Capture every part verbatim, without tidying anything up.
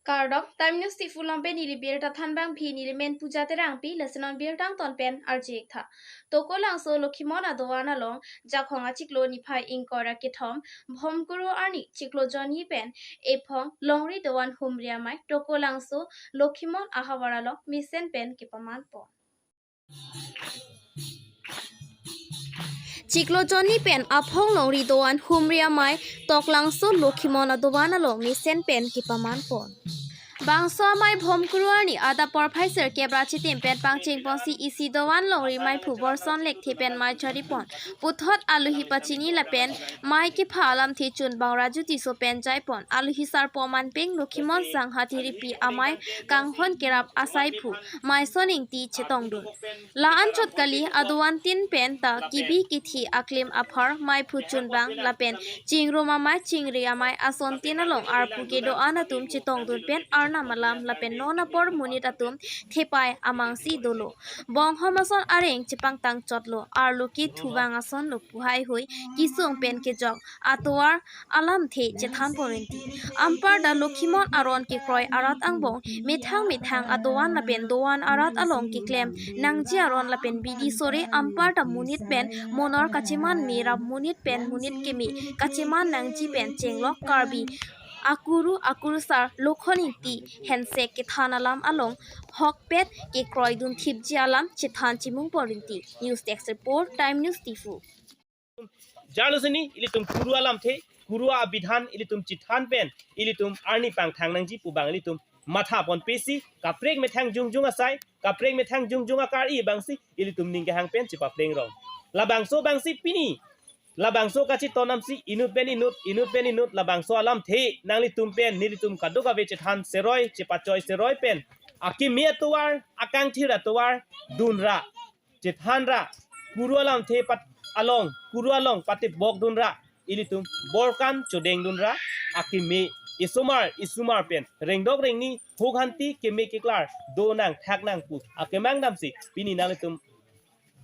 Kardom, Time News Diphu along pen neli birta thanbang phi, neli men Puja Terangpi, lason birta angton pen arju-ik tha. Tokolangso Lokhimon adovan along Jakhong achiklo niphai ingkoi ra kethom Bhomkuru arni chiklo jonni pen ephong longri dovan humri amei Tokolangso Lokhimon ahavar along mesen pen kepaman pon. Chiklo jonni pen aphong longri dovan humri amei Tokolangso Lokhimon adovan along mesen pen kepaman pon. Bangso amei Bhomkuru arni adap porphai sirkep ra chitim pen pangcheng ponsi isi dovan longri meiphu Borson Lekthe pen mei chari pon. Puthot alohi pachini lapen mei kepha alamthe chunbang Raju Tisso pen jai pon. Alohi sarpo manpeng Lokhimon Sangha Tiripi amei kanghon kerap asaiphu Maison Ingti chetongdun. La-an chot kali, adovan tin pen ta kebi kethe aklim aphar meiphu chunbang lapen chingrum amei chingri amei asontin along arpu kedo-an atum chetongdun pen arnam alam lapen non apor monit atum thepai amangsi dolo. Bonghom ason areng chepangtang chotlo, arlo kethu vang ason lo pu heihui kesung pen kejok atovar alamthe chethan pon rinti. Anparta Lokhimon aron kekroi arat angbong methang methang adovan lapen dovan arat along keklem nangji aron lapen bidi sore anparta monit pen monor kacheman me ra monit pen monit keme kacheman nangji pen chenglok Karbi akuru akurusar Lokhon Ingti hensek kethan alam along hokpet kekroidun thipji alam chethan chimung pon rinti. News Desk Report, Time News Diphu. Jarlo sini ilitum kuru alamthe, kuru abidhan ilitum chethan pen ilitum arni pangthang nangji pu abang ilitum matha ponpesi, kaprek methang jongjong asai, kaprek methang jongjong akari abangsi ilitum ning kehang pen chepapleng rong. Labangso abangsi pini, labangso kacheton amsi inut pen inut, inut pen inut, labangso alamthe nanglitum pen nelitum kadokave chethan seroi, chepachoi seroi pen akeme atovar, akangthir atovar dunra, chethanra, kuru alamthe pat along, kuru along patibok dunra, ilitum borkan chodeng dunra, akeme isomar isomar pen rengdok rengni huk hanti keme keklar do nang thak nang pu akemang damsi pini nanglitum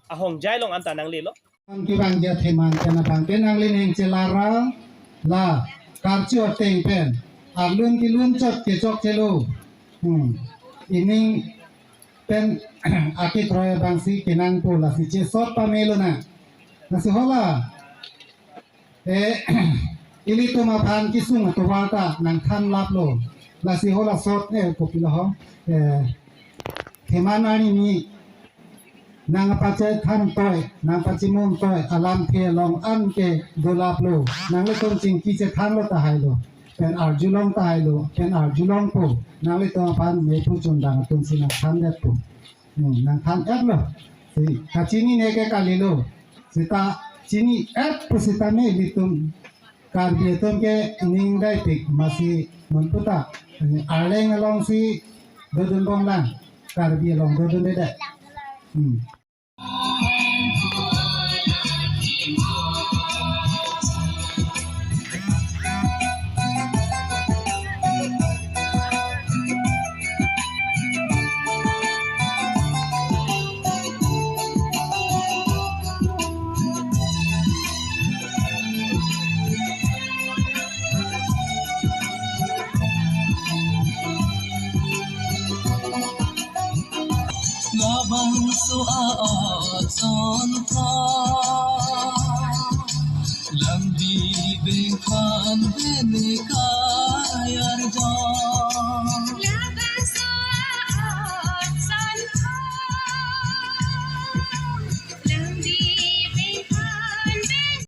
ahongjai along anta nanglelo. Ang kibang ja theman kana bang pen nangli ning chelara la karchu ateng pen arlun kelun chot kechok chelo. Hmm. Ining pen akekroi abangsi kenangpo, lasi chesot pamelo na. Lasi hala, eh, ilitum aphan kesung atovar ta nangthan laplo. Lasi hala sot, eh, kopilo ho, eh, theman arni ni nangpachethan toi, nangpachimon toi alamthe along anke dolaplo. Nanglitum chingki chethanlo tahai lo, pen arjulong tahai lo, pen arjulongpo. Nanglitum aphan meiphu chundang atumsi nangthan detpo. Hmm, nangthan-etlo. Si kachinine ke kalilo. Seta chini-et pu seta me ilitum Karbi atum ke ning daipik masi monputa. Arleng alongsi dodun bomlang. Karbi along dodundedet. Hmm. Labangso a-ochon tho, langdi bengphan bene kayar jo.